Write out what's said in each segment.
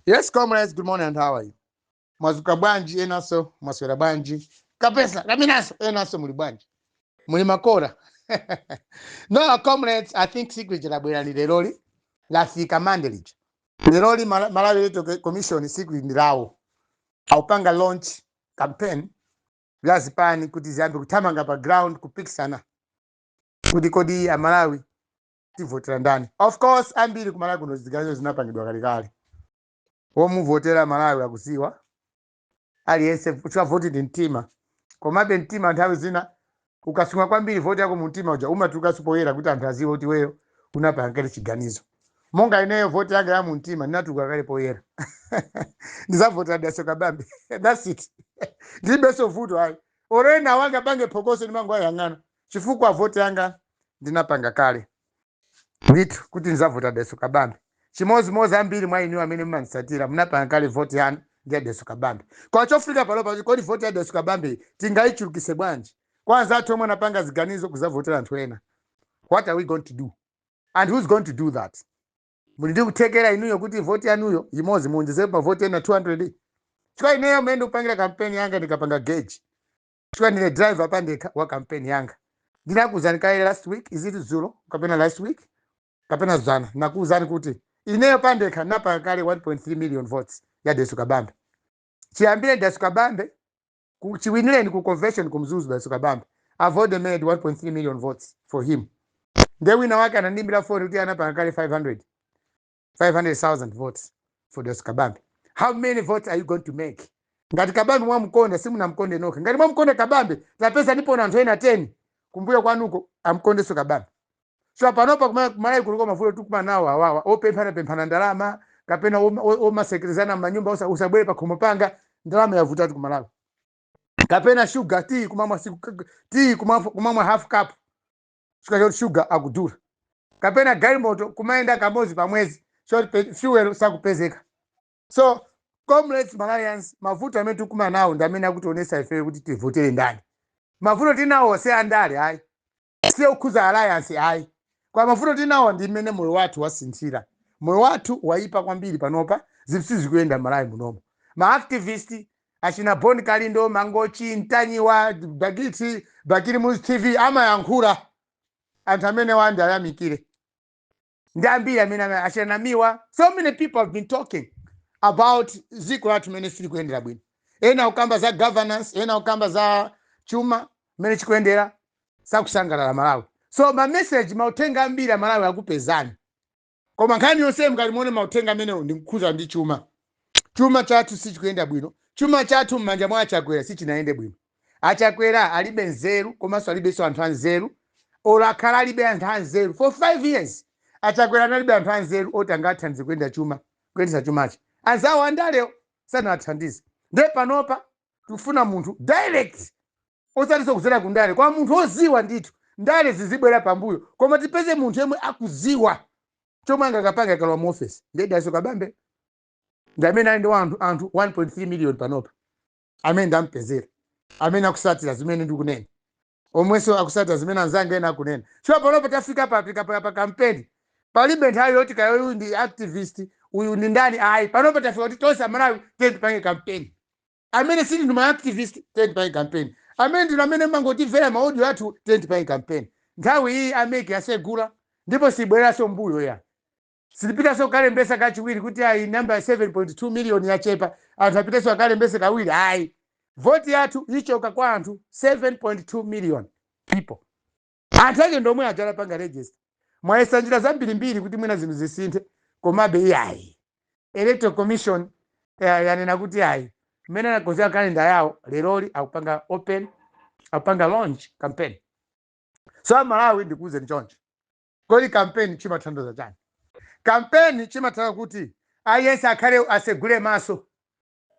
Yes, comrades, good morning and how are you? Mwazuka bwanji enaso, mwaswera bwanji. Kapesa, kaminaso, enaso muli bwanji. Muli makora. No, comrades, I think secret labwera ni leroli. Lafika Monday lija. Leroli Malawi Electoral Commission secret ndi lawo. Aupanga launch campaign ya zipani kuti ziyambe kuthamanga pa ground kupikisana. Kuti kodi Amalawi tivotera ndani? Of course, ambiri ku Malawi kuno ziganizo zinapangidwa kalekale. Womuvotera Malawi akuziwa. Aliyense chikavoti ndi mtima, komabe mtima nthawi zina ukasunga kwambiri voti yako mumtima uja umatulukanso poyera kuti anthu aziwe kuti iweyo unapanga kale chiganizo. Monga ineyo, voti yanga ya mumtima ndinatuluka kale poyera, ndizavotera Dalitso Kabambe, that's it. Ndilibenso vuto ayi, orena wanga pange phokoso ndimangoyang'ana chifukwa voti yanga ndinapanga kale ndithu kuti ndizavota Dalitso Kabambe. Chimozimozi ambiri mwa inu amene mumanditsatira munapanga kale voti yanu ndi ya Dalitso Kabambe. Kwa chofika palopa, kodi voti ya Dalitso Kabambe tingayichulukise bwanji? Kwanza athu omwe anapanga ziganizo kuzavotera anthu ena, what are we going to do and who's going to do that? Muli ndi kuthekera inuyo kuti voti yanuyo imodzi muonjezere pa voti ena 200? Chifukwa ineyo mmene ndikupangira kampeni yanga, ndikapanga gauge, chifukwa ndine driver pandekha wa kampeni yanga. Ndinakuwuzani kale last week, is it dzulo kapena last week kapena zana, nakuwuzani kuti ineyo pandekha napanga kale 1.3 million votes ya Dalitso Kabambe. Chiyambire Dalitso Kabambe chiwinireni ku convention ku Mzuzu, Dalitso Kabambe, I've already made 1.3 million votes for him. Nde wina wake anandimbira phone kuti anapanga kale 500 500,000 votes for Dalitso Kabambe. How many votes are you going to make? Ngati Kabambe mwamkonda, simunamkonde nokha. Ngati mwamkonda Kabambe, tapeza ndipo anthu ena 10 kumbuyo kwanuko amkondenso Kabambe. So panopa kumalawi kuliko mavuto tikuma nawo awawa opemphana pemphana ndalama kapena omasekerezana m'manyumba, usabwere pakhomo panga, ndalama yavutatu kumalawi, kapena sugar, tea kumamwa siku tea kumamwa half cup chifukwa choti sugar akudula, kapena galimoto kumayenda kamodzi pa mwezi choti fuel sakupezeka. So comrades, Malawians, mavuto amene tikuma nawo ndi amene akutionesa ifeyo kuti tivotere ndani. Mavuto tinawo si andale ayi, si okhuza alliance ayi, kwa mavuto tinawo ndi mmene moyo wathu wasinthira. Moyo wathu wayipa kwambiri panopa, zinthu sizikuyenda m'Malawi munomo. Ma activist achina Bon Kalindo, Mangochi, Mtanyiwa, Bagiti, Bakili Muluzi TV amayankhula. Anthu amene wandi ayamikire ndi ambiri amene achinamiwa. So many people have been talking about dziko lathu mene silikuyendera bwino. Ena kukamba za governance, ena kukamba za chuma mmene chikuyendera, sakusangalala Malawi. So ma message, mauthenga ambiri Amalawi akupezani, koma nkhani yonse mkati muone mauthenga amenewo ndi kukhuza ndi chuma. Chuma chathu sichikuyenda bwino. Chuma chathu m'manja mwa Achakwera sichinayende bwino. Achakwera alibe nzeru, komanso alibenso anthu anzeru. Olo akhala alibe anthu anzeru for 5 years, Achakwera analibe anthu anzeru oti angathandize kuyenda chuma, kuyendesa chumachi. Anzawo andalewo sanathandize. Nde panopa tikufuna munthu direct, osatinso kuzera kundale, kwa munthu oziwa ndithu. Ndale zizibwera pambuyo, koma tipeze munthu yemwe akuziwa chomwe angakapanga akalowa mu office. Ndiye Dalitso Kabambe ndi amene ali ndi anthu 1.3 million panopa amene ndampezera, amene akusatira zimene ndikunena, omwenso akusatira zimene anzanga ena akunena. Chifukwa panopa tafika pa kampeni, palibe nthawi yoti kaya uyu ndi activist, uyu ndi ndani, ayi. Panopa tafika kuti tonse Amalawi tiye tipange kampeni. Amene sili ndi ma activist, tiye tipange kampeni. Amene ndinu amene mangotimvera ma audio athu, tiye tipange kampeni. Nthawi iyi a MEC asegula ndipo sibwereranso mbuyo ya silipitanso kukalembesa kachiwiri kuti ayi, namba ya 7.2 million yachepa, anthu apitenso akalembese kawiri, ayi. Voti yathu ichoka kwa anthu 7.2 million people. Anthu ake ndomwe aja anapanga register. Mwayesa njira zambirimbiri kuti mwina zinthu zisinthe, komabe iyayi. Electoral Commission yanena kuti ayi, mmene anakonzera kalenda yawo, leroli akupanga open, akupanga launch campaign. So Amalawi, ndikuwuzeni choncho, kodi campaign chimathandiza chani? Campaign chimathandiza kuti aliyense akhale asegule maso.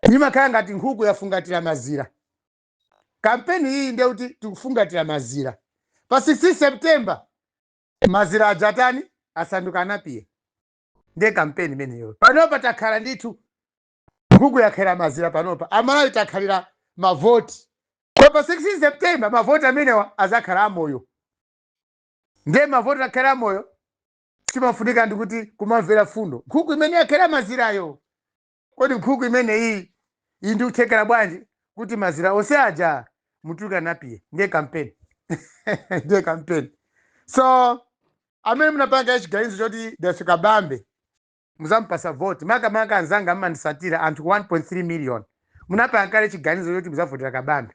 Imakhala ngati nkhuku yafungatira mazira. Kampeni iyi ndiye kuti tikufungatira mazira. Pa 16 September mazira adzatani? Asanduka anapiye. Ndiye kampeni imeneyo. Panopa takhala ndithu nkhuku yakhalira mazira. Panopa Amalawi takhalira mavoti, kwa pa 16 September mavoti amenewa azakhala amoyo. Ndiye mavoti akhala amoyo, chimafunika ndikuti kumamvera fundo nkhuku imene yakhalira mazirayo. Kodi nkhuku imene iyi iyi ndikuthekera bwanji kuti mazira onse aja mutuluka napiye? Ndiye kampeni, ndiye kampeni. So amene munapanga chiganizo choti Dalitso Kabambe muzampasa vote, makamaka anzanga mmandisatira, anthu 1.3 million, munapanga kale chiganizo choti muzavotera Kabambe.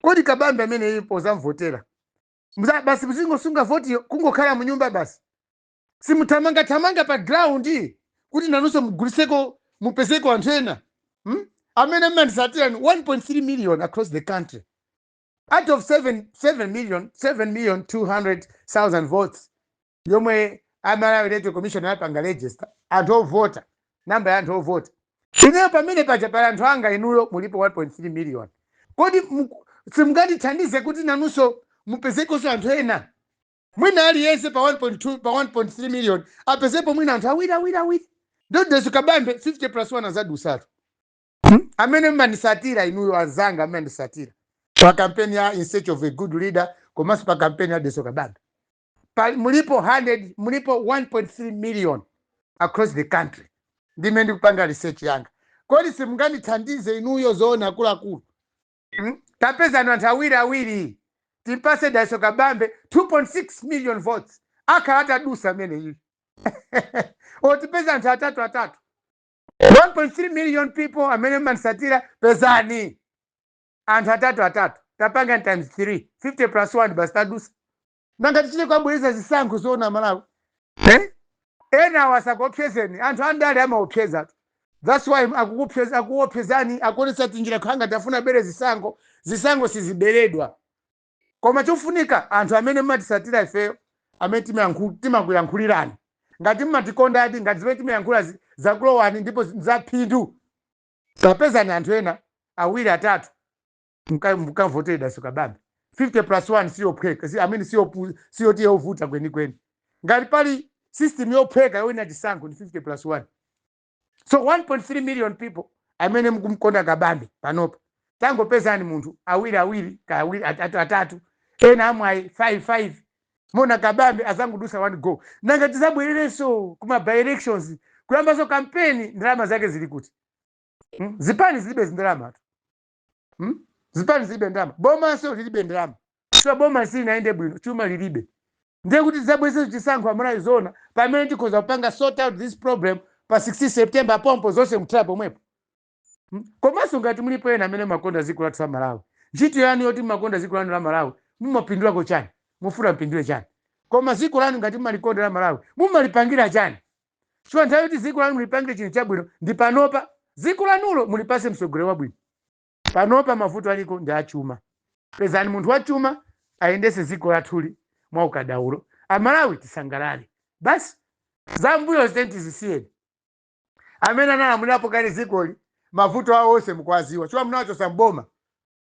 Kodi Kabambe amene ipo uzamvotera, basi muzingosunga votiyo, kungokhala munyumba basi, simuthamanga thamanga pa ground kuti nanunso muguliseko, mupezeko anthu ena, Amene mmandisatira ni 1.3 million across the country out of 7 million, 7 million 200,000 votes yomwe Amalawi Electoral Commission anapanga register anthu ovota, namba ya anthu ovota ineyo. Pamene paja pali anthu anga, inuyo mulipo 1.3 million. Kodi simungandithandize kuti nanunso mupezekonso anthu ena? Mwina aliyense pa 1.2, pa 1.3 million apezepo mwina anthu awiri, awiri, awiri, Dalitso Kabambe 50 plus 1 azadusatu, Amene mmandisatira inuyo, anzanga mmandisatira pa kampeni ya In Search of a Good Leader komanso pa kampeni ya Dalitso Kabambe, mulipo 100, mulipo 1.3 million across the country. Ndime ndikupanga research yanga. Kodi simungandithandize inuyo zoona, akuluakulu, Tapezani anthu awiri awiri, timpase Dalitso Kabambe 2.6 million votes, akhala atadusa amene ili. Otipeza anthu atatu atatu, 1.3 million people amene mmandisatira, pezani anthu atatu atatu, tapanga times 3, 50 plus 1, basi tadusa. Nanga tichite kwabwereza zisankho zoona, Malawi, eh? Ena awasakuopsezeni, anthu andale amaopseza. That's why akukupseza, akuopsezani, akuonetsa tinjira khanga tafuna bere zisankho. Zisankho siziberedwa, koma chofunika anthu amene mmatisatira ifeyo, amene timakuyankhulirani, ngati mmatikonda, ngati zimene timayankhula zakulowani ndipo zaphindu, tapezani anthu ena awiri, atatu, mukavotere Dalitso Kabambe. 50 plus 1 siyophweka, si, I mean, siyoti yovuta kwenikweni. Ngati pali system yophweka yowina chisankho ndi 50 plus 1. So 1.3 million people amene mukumkonda Kabambe panopa, tangopezani munthu awiri awiri, ka awiri, atatu atatu, ena amwayi 5 5, mona Kabambe azangudusa one go. Nanga tizabwererenso kuma by elections, kuyambaso kampeni? Ndalama zake zili kuti, Zipani zilibe zindalama tu, Zipani zilibe ndalama, bomanso lilibe ndalama. So boma silinaende bwino, chuma lilibe. Ndiye kuti tizabwererenso chisankho amuna zona pamene tikhoza kupanga sort out this problem pa 16 September pompo, zonse kuthira pomwepo, Komanso ngati mulipo ena amene makonda dziko lathu la Malawi, ntchito yanu yoti makonda dziko lanu la Malawi, mumapindulako chani? Mufuna mpindule chani? Koma dziko lanu ngati mumalikonda la Malawi, mumalipangira chani? Chifukwa nthawi yoti dziko lanu mulipangire chinthu chabwino ndi panopa. Dziko lanulo mulipase mtsogoleri wabwino. Panopa mavuto aliko ndi achuma. Pezani munthu wachuma ayendese dziko lathuli mwa ukadaulo, Amalawi tisangalale basi. Zambuyo zitenti zisiyeni. Amene analamulirapo kale dzikoli, mavuto awo onse mukuwaziwa, chifukwa munachosa mboma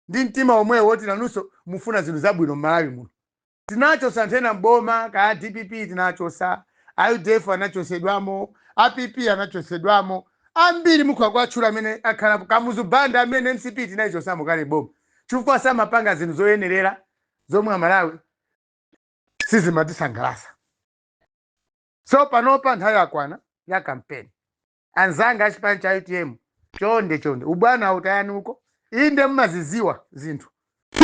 ndi mtima omwewo woti nanunso mufuna zinthu zabwino m'Malawi muno. Tinachosa anthu ena mboma, ka DPP tinachosa, UDF anachosedwamo, APP anachosedwamo, ambiri mukhoza kuwatchula amene akhala Kamuzu Banda amene MCP tinaichosamo kale boma chifukwa samapanga zinthu zoyenerera zomwe Amalawi sizimatisangalasa. So panopa nthawi yakwana ya kampeni. Anzanga achipani cha UTM, chonde chonde, ubwana utayani uko. Inde, mmaziziwa zinthu,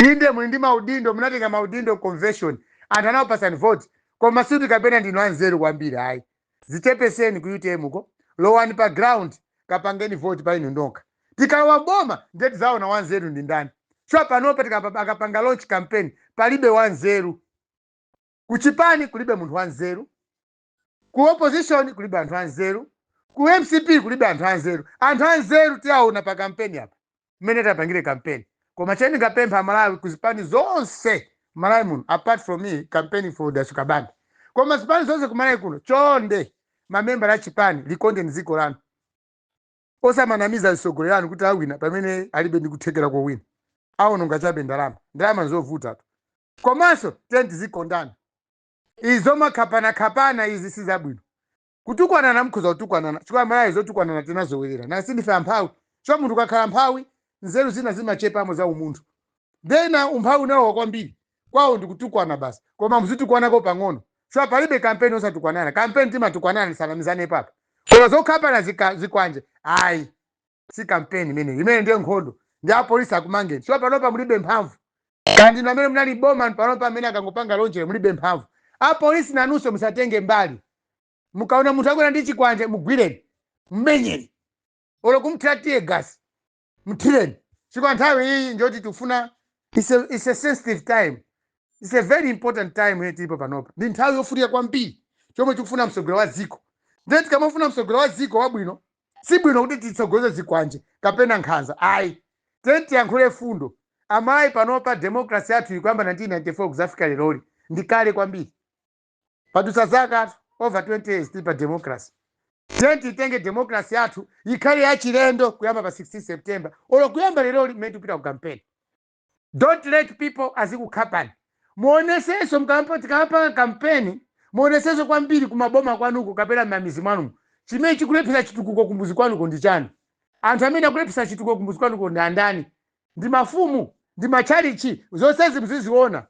inde, muli ndi maudindo, munatenga maudindo convention, anthu anawapasani vote, koma sikuti kapena ndinu anzeru kwambiri, ayi. Zichepeseni ku UTM uko, lowani pa ground, kapangeni vote pa inu nokha. Tikalowa boma ndiye tizaona wanzeru ndi ndani. So panopa akapanga launch campaign, palibe wanzeru. Kuchipani kulibe munthu wanzeru, ku opposition kulibe anthu anzeru, ku MCP kulibe anthu anzeru. Anthu anzeru tiyaona pa kampeni apa mmene tapangire kampeni. Koma cheni ngapempha Amalawi kuzipani zonse Malawi muno, apart from me campaigning for Dalitso Kabambe, koma zipani zonse kumalawi kuno, chonde, mamembala achipani, likondeni dziko lanu. Osamanamiza mtsogoleri anu kuti awina pamene alibe ndi kuthekera kowina, awononga chabe ndalama. Ndalama nzovuta tu. Komanso tiyeni tizikondana. Izi zomakhapana-khapana izi si zabwino. Kutukwanana mukhoza kutukwanana, chifukwa Malawi zotukwanana tinazowerera na sindife amphawi. Chifukwa munthu ukakhala mphawi, nzeru zina zimachepamo za umunthu. Ndena umphawi unawo kwambiri kwawo ndikutukwana basi, koma muzitukwanako pang'ono, chifukwa palibe kampeni osatukwanana. Kampeni timatukwanana, tisanamizane papa, koma zokhapana zikwanje. Ayi, si campaign imeneyi, imene ndiye nkhondo, ndi apolisi akumangeni. So panopa mulibe mphamvu, kandi inu amene munali boma panopa amene akangopanga lonjero mulibe mphamvu. Apolisi nanunso musatenge mbali. Mukaona munthu akwera ndi chikwanje, mugwireni, mmenyeni, olo kumthira tear gas, mthireni. Chifukwa nthawi iyi njoti tikufuna, it's a sensitive time, it's a very important time imene tilipo panopa. Ndi nthawi yofunika kwambiri chomwe tikufuna msogolo wa dziko. Ndiye tikamafuna msogolo wa dziko wabwino, si bwino kuti titsogoleze zikwanje kapena nkhanza, ayi. Tiye tiyankhule fundo. Amayi, panopa democracy yathu ikuyamba 1994 kuzafika leroli, ndi kale kwambiri, padutsa zaka over 20 years tili pa democracy. Tiye titenge democracy yathu ikhale yachilendo kuyamba pa 16 September olo kuyamba leroli mmene tikupita ku campaign. Don't let people azikukhapani. Muonesenso tikamapanga kampeni, muonesenso kwambiri kumaboma kwanuko kapena m'mamizi mwanumo, chimene chikulepheresa chitukuko kumbuzi kwanuko ndi chani? Anthu amene akulepheresa chitukuko kumbuzi kwanuko ndi andani? Ndi mafumu? Ndi matchalichi? Zonsezi muziziona,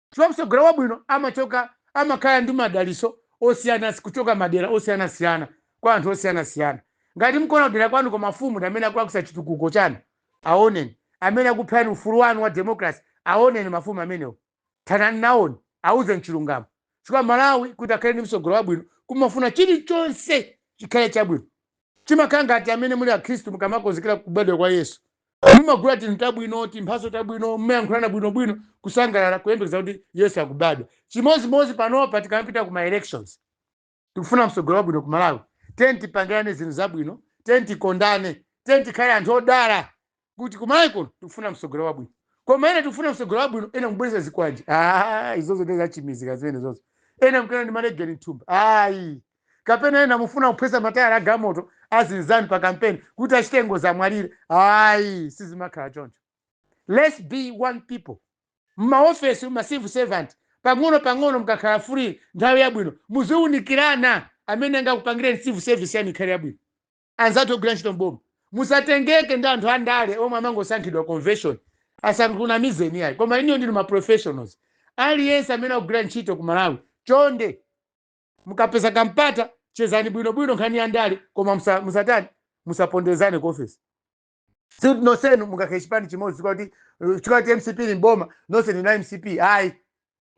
chifukwa msogolo wabwino amachoka, amakhala ndi madaliso osiyana, kuchoka madera osiyanasiyana kwa anthu osiyanasiyana. Ngati mkuona kudera kwanuko mafumu ndi amene akulakwisa chitukuko chanu, aoneni. Amene akuphani ufulu wanu wa democracy, aoneni mafumu amenewo, thanani nawoni, auze mchilungamo. Chifukwa Malawi kuti akhale ndi msogolo wabwino, kumafuna chilichonse chikhale chabwino. Chimakhala ngati amene muli akhristu, mukamakonzekera kubadwa kwa Yesu, mumagula tinthu tabwino, timphaso tabwino, mumayankhulana bwinobwino, kusangalala, kuyembekeza kuti Yesu akubadwa. Chimodzimodzi panopa tikamapita kuma elections, tikufuna msogolo wabwino ku Malawi. Tiyeni tipangirane zinthu zabwino, tiyeni tikondane, tiyeni tikhale anthu odala kuti kumalawi kuno tikufuna msogolo wabwino. Koma ena tikufuna msogolo wabwino, ena mubwereza zikwanje. Ah, izozo ndi zachimizika zimene zozo. Ena mukena ndi malegeni mthumba, ayi. Kapena ena mufuna kuphwesa matayala agamoto azinzani pa kampeni kuti achite ngozi, amwalire. Ayi, sizimakhala choncho. Let's be one people. Mmaofesi, ma civil servant, pang'ono pang'ono mukakhala free, nthawi yabwino, muziwunikirana amene angakupangireni civil service yanu ikhale yabwino. Anzathu ogwira ntchito mboma, musatengeke ndi anthu andale omwe amangosankhidwa convention, asankunamizeni, ayi. Koma iniyo ndinu ma professionals. Aliyense amene akugwira ntchito ku Malawi, chonde, mukapeza kampata, chezani bwinobwino nkhani ya ndale, koma musatani, musapondezane ku office. Sikuti nonsenu mungakhale chipani chimodzi, chikati MCP ni mboma, nonse ndina MCP, ayi.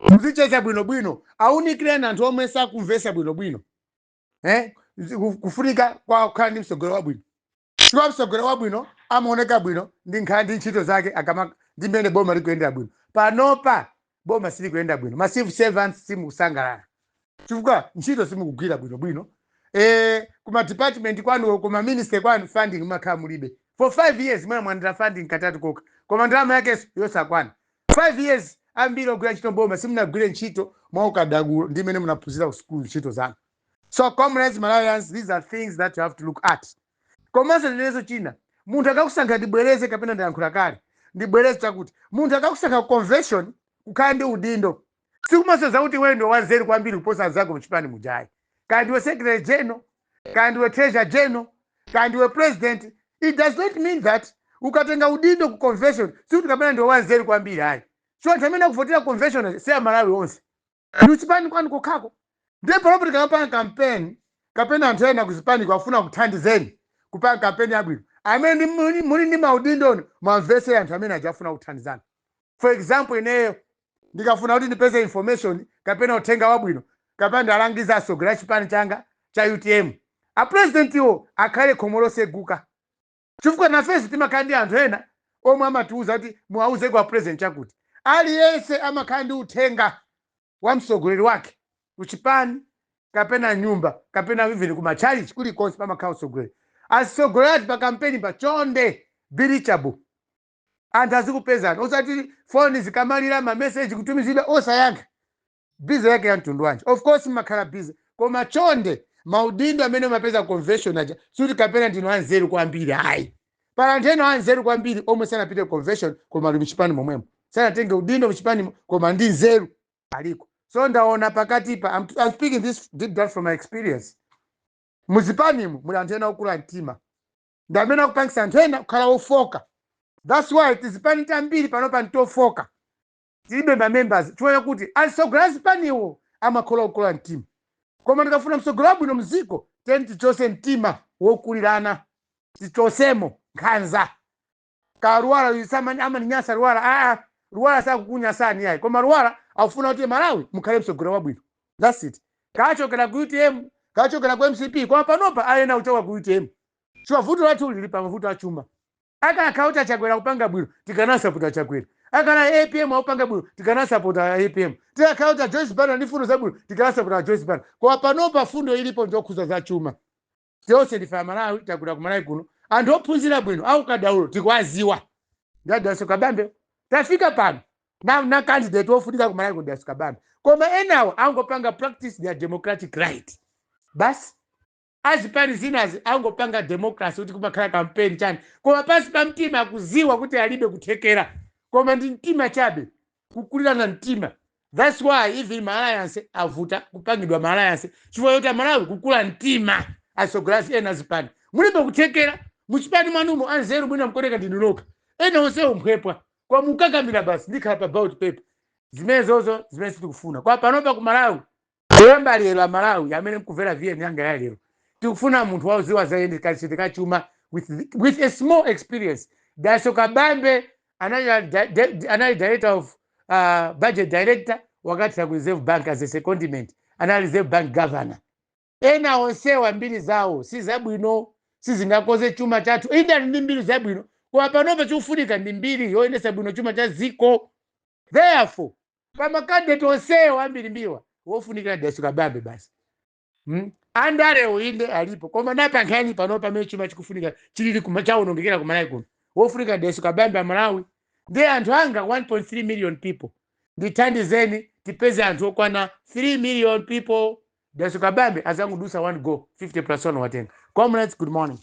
Muzicheza bwinobwino, awunikireni anthu omwe sakumvesa bwinobwino, eh? Kufunika kwa kukhala ndi msogolo wabwino, chifukwa msogolo wabwino amaoneka bwino ndi nkhani ndi ntchito zake, akama ndi mmene boma likuyendera bwino. Panopa boma silikuyenda bwino, ma civil servants simukusangalala chifukwa ntchito simukugwira bwinobwino. Kuma department kwanu, kuma ministry kwanu, funding makhala mulibe. For 5 years mwina mwandira funding katatu koka, koma ndalama yakenso yosakwana. 5 years ambiri ogwira ntchito mboma simunagwire ntchito mwaukadaulo ndi imene munaphunzira ku school ntchito zanu. So comrades, Malawians, these are things that you have to look at. Komanso ndinezo china, munthu akakusankha, ndibwereze kapena ndayankhula kale, ndibwereze chakuti munthu akakusankha convention kukhala ndi udindo, sikumasoza kuti iweyo ndiwe wanzeru kwambiri kuposa anzako mchipani mujayi. Kaya ndiwe secretary general, kaya ndiwe treasurer general, kaya ndiwe president, it does not mean that ukatenga udindo ku convention sikuti kapena ndiwe wanzeru kwambiri, ayi. So anthu amene akuvotera convention si Amalawi onse, ndi chipani kwanu kokhako. Ndiye panopo tikamapanga campaign, kapena anthu ena kuzipani kwafuna kuthandizeni kupanga campaign yabwino, amene muli ndi maudindoni, mwamvese anthu amene ajafuna kuthandizana. For example, ineyo ndikafuna kuti ndipeze information kapena uthenga wabwino, kapena ndalangiza atsogoleri a chipani changa cha UTM, apresident iwo akhale khomo loseguka, chifukwa nafenso timakhala ndi anthu ena omwe amatiuza kuti muwauze kwa president chakuti. Aliyense amakhala ndi uthenga wa mtsogoleri wake kuchipani kapena nyumba kapena even kumachalichi, kulikonse pamakhala utsogoleri. Atsogoleri ati pa kampeni pa, chonde, be reachable, anthu azikupezani, osati foni zikamalira, mameseji kutumizidwa osayankha. Busy yake ya mtundu wanji? Of course mmakhala busy, koma chonde, maudindo amene mapeza convention aja suti kapena ndinu anzeru kwambiri, ayi. Pala anthu ena anzeru kwambiri omwe sanapite convention, koma ali mchipani momwemo, sanatenge udindo mchipanimo, koma ndi nzeru aliko. So ndaona pakatipa, I'm speaking this deep down from my experience, muzipanimu muli anthu ena okula mtima, ndi amene akupangisa anthu ena kukhala ofoka. That's why tizipani tambiri panopa ntofoka, tilibe ma members, chifukwa chakuti atsogoleri azipaniwo amakhala okula mtima. Koma ndikafuna mtsogoleri wabwino mziko, teni tichose mtima wokulirana. Tichosemo nkhanza. Ka Lwara amaninyasa Lwara. Aa, Lwara sakukunyasani yayi, koma Lwara akufuna kuti Malawi mukhale msogolo wabwino. That's it. Kachokera ku UTM, kachokera ku MCP, koma panopa ayena kuchoka ku UTM chifukwa vuto lathu lili pa mavuto achuma. Akakhala kuti aChakwera kupanga bwino, tikanasapota Chakwera. Akana APM akupanga bwino, tikanasapota APM. Tikakhala kuti Joyce Banda ndi fundo zabwino, tikanasapota Joyce Banda. Koma panopa fundo ilipo ndokhuza za chuma. Tonse ndife Amalawi, takula ku Malawi kuno. Anthu ophunzira bwino, aukadaulo, tikuwaziwa ndi a Dalitso Kabambe. Tafika pano na candidate wofunika ku Malawi ku Dalitso Kabambe, koma enawo angopanga practice their democratic right basi. Azipani zinazi angopanga democracy kuti kumakhala campaign chani, koma pasi pa mtima akuziwa kuti alibe kuthekera, koma ndi mtima chabe, kukulirana mtima. That's why even ma alliance avuta kupangidwa, ma alliance, chifukwa choti Amalawi kukula mtima. Asogolasi ena azipani mulibe kuthekera muchipani mwanumo, anzeru mwina mkoneka ndinu nokha, ena onsewo mphwepwa kwa mukakamira basi, ndikhala pa ballot paper. Zimene zozo zimene sitikufuna kwa panopa ku Malawi. Kuyamba lero, Amalawi amene mkumvera VN yanga ya lero, tikufuna munthu wauziwa zayendi kachite kachuma with a small experience. Dalitso Kabambe anali director of budget director, wakati ku Reserve Bank as a secondment, anali Reserve Bank governor. Ena onsewa mbiri zawo si zabwino, sizingakoze chuma chathu. Inde, ali ndi mbiri zabwino, koma panopa chikufunika ndi mbiri yoyendesa bwino chuma cha ziko. Therefore, pa ma candidate onsewa ambirimbiriwa, wofunikira Dalitso Kabambe basi. Andalewo inde alipo, koma napankhani pano pamene chuma chikufunika chilili chawonongekera kumalawi kuno, wofunika Dalitso Kabambe. Amalawi ndi anthu anga 1.3 million people, ndithandizeni tipeze anthu okwana 3 million people. Dalitso Kabambe azangudusa one go, 50 plus 1 watenga. Comrades, good morning.